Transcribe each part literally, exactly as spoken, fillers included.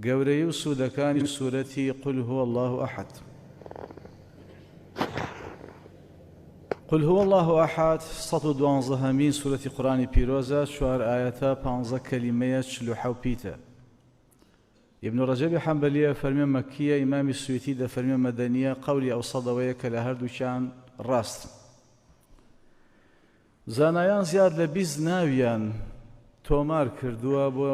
گەورەیی و سوودەکانی سوورەتی قل هو الله احد. قل هو الله احد، سەد و دوانزەهەمین سوورەتی قورئانی پیرۆزە، چوار ئاەتە، پانزە کەلیمەیە، چل و حەوت پیتە. ئیبن ڕەجەبی حەنبەلیە، فەرمیە مەکیە، ئیمامی سویتی دە فەرمیە مەدەنیە، قەولی ئەو سەدەوەیە کە لە هەردووکیان ڕاست. زانایان زیاد لە بیست ناویان تۆمار کردووە بۆ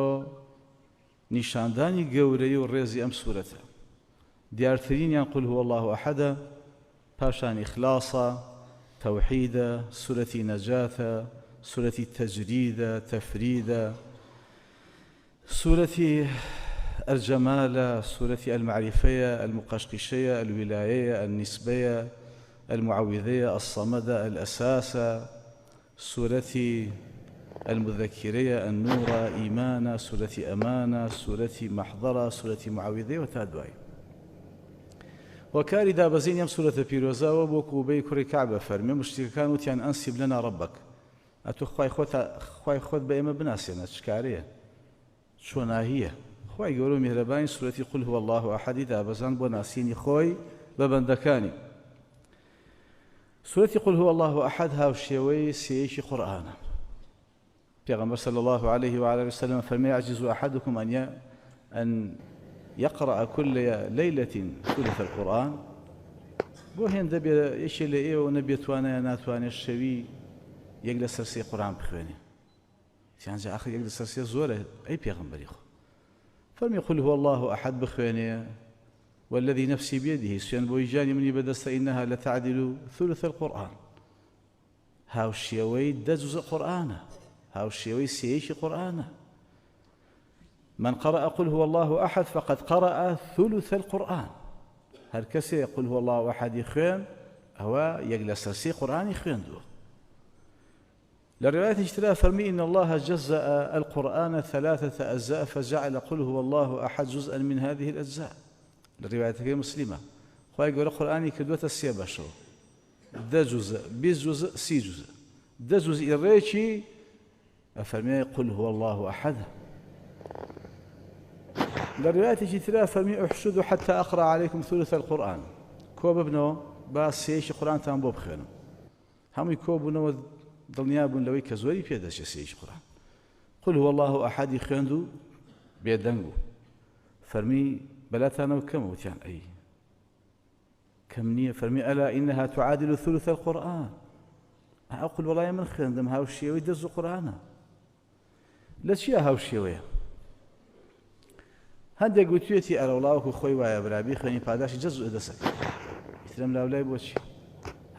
نیشاندانی گەورەیی و ڕێزی ئەم سوورەتە. دیارترینیان قل هو الله احدە، پاشان ئیخلاسە، تەوحیدە، سوورەتی نەجاتە، سوورەتی تەجریدە، تەفریدە، سوورەتی ئەلجەمالە، سوورەتی ئەلمەعریفەیە، ئەلموقەشقیشەیە، ئەلویلایەیە، ئەلنیسبەیە، ئەلموعەویدەیە، ئەلسەمەدە، ئەلئەساسە، سوورەتی ئەلموذەکیرەیە، ئەلنوورە، ئیمانە، سوورەتی ئەمانە، سوورەتی مەحدەرە، سوورەتی معەویدەیە و تا دوایی. وەکاری دابەزینی ئەم سوورەتە پیرۆزەوە بۆ کوبەی کوڕی کەعبە فەرمی، مشتیکەکان وتیان: «ئەنسیب لەنا ڕەبەک.» ئەتو خوای خۆت، خوای خۆت بە ئێمە بناسێنە، چ کارەیە؟ چۆناهیە؟ خوای گەورە و میهرەبانی سوورەتی قل هو الله احدی دابەزان بۆ ناسینی خۆی بە بەندەکانی. سوورەتی قل هو الله احد هاوشێوەی سێیەکی قورئانە. پێغەمبەر صلی الله علیه و علی وسلم فەرمی: «يعجز أحدكم أن ي-، أن يقرأ كل ليلة ثلث القرآن.» بۆ هێندە بێ یەکێ لە ئێوە نەبێ توانایە ناتوانێت شەوی یەک لەسەر سێ قورئان بخوێنێ؟ تیانجا ئاخر یەک لەسەر سێ زۆرە، ئەی پێغەمبەری خۆ. فەرمی: «قل هو الله احد» بخوێنێ، «والذي نفسي بيده»، سوێن بۆی گیانی منی بەدەستە، «إنها لتعدل ثلث القرآن.» هاوشێوەی دە جوزە قورئانە، هاوشێوەی سێیەکی قورئانە. «من قرأ قل هو الله احد فقد قرأ ثلث القرآن.» هەر کەسێ قل هو الله احدی خوێن، ئەوە یەک لەسەر سێ قورئانی خوێندووە. لە ڕێوایەتێکی ترا فەرمی: «إن الله جزأ القرآن ثلاثة أجزاء فجعل قل هو الله أحد جزءا من هذه الأجزاء.» لە ڕێوایەتەکەی مسلیمە، خوای گەورە قورئانی کردووەتە سێ بەشەوە، دە جوزە، بیست جوزە، سی جوزە. دە جوزئی ڕێکی ئەفەرمێ قل هو الله احد. لە ڕێوایەتێکی ترا فەرمی: «احشدوا حتى أقرأ عليكم ثلث القرآن.» کۆ ببنەوە، با سێیەکی قورئانتان بۆ بخوێنم. هەمووی کۆ بوونەوە، دڵنیا بوون لەوەی کە زۆری پێ دەچێ سێیەکی قورئان. قل هو الله احدی خوێند و بێدەنگ بوو. فەرمی: «بەلاتانەوە کەمە؟» وتیان: «ئەی، کەم نییە.» فەرمی: «ألا إنها تعادل ثلث القرآن.» ئەو قل وەڵای من خوێندم، هاوشێوەی دە جوزە قورئانە. لە چیا هاوشێوەیە؟ هەندێک گوتوێتی: «ئەرە وەڵا وەکو خۆی وایە برا بیخوێنی پاداشی جەز و دەسەکە.» ئیترم لاولای بۆچی؟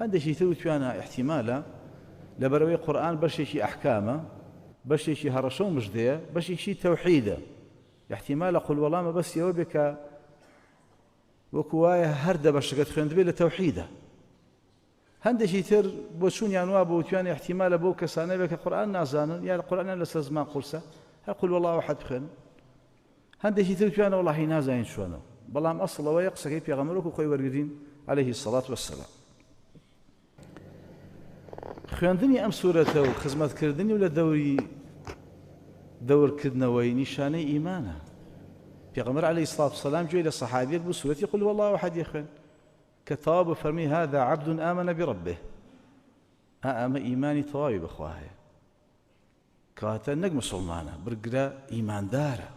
هەندێکی تر وتویانە: «احتیمالە لەبەرەوەی قورئان بەشێکی ئەحکامە، بەشێکی هەڕەشە و مژدەیە، بەشێکی تەوحیدە. احتیمالە قل وەڵا مەبەستی ئەوە بێ کە وەکو وایە هەر دە بەشەکەت خوێندبێ لە تەوحیدە.» هەندێکی تر بۆ چوونیان وا بۆ وتویان: «احتیمالە بۆ کەسانە بێ کە قورئان نازانن، یا قورئانیان لەسەر زمان قورسە، هەر قل والله احد بخوێن.» هەندێکی تر وتویانە: «وەڵاهی نازانین چۆنە.» بەڵام ئەسڵ ئەوەیە قسەکەی پێغەمبەر وەکو خۆی وەرگرین، علیه الصلاة والسلام. خوێندنی ئەم سوورەتە و خزمەتکردنی و لە دەوری دەورکردنەوەی نیشانەی ئیمانە. پێغەمبەر علیه الصلاة والسلام گوێی لە سەحابیەک بوو سوورەتی قل والله احد یە خوێن. کە تەواو بوو فەرمی: «هذا عبد آمن بربه.» ئا ئەمە ئیمانی تەواوی بەخوا هەیە. کەواتە نەک مسلمانە، بڕگرە ئیماندارە.